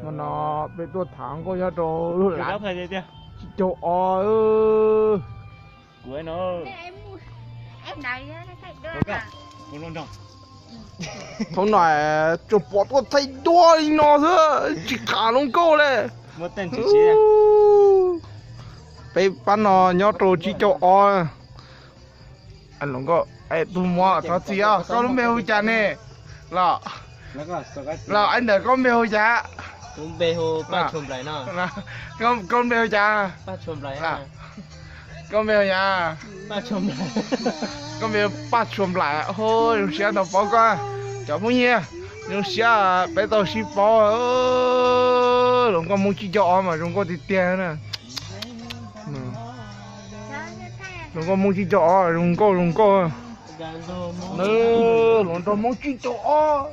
Hmo no peb tuaj tham nkauj nyob rau lub lav tsib caug ob. Thaum no tsuas pom tuaj thaij duab li no xwb, tsis tham hluas nkauj li. Peb pab no nyob rau tsib caug ob. Hluas nkauj, tus muam thov txim os, koj lub npe hu cas ne? Los, los, ntawm koj npe hu cas? Koj npe hu cas? Koj npe hu cas? Koj npe Paj Tshua Nplaim. Zoo siab tau paub koj, cov phooj ywg. Zoo siab peb tau sib paub. Hluas nkauj Hmoob tsib caug ob mas zoo nkauj tiag tiag na. Hluas nkauj Hmoob tsib caug ob zoo nkauj zoo nkauj. Hluas nraug Hmoob tsib caug ob.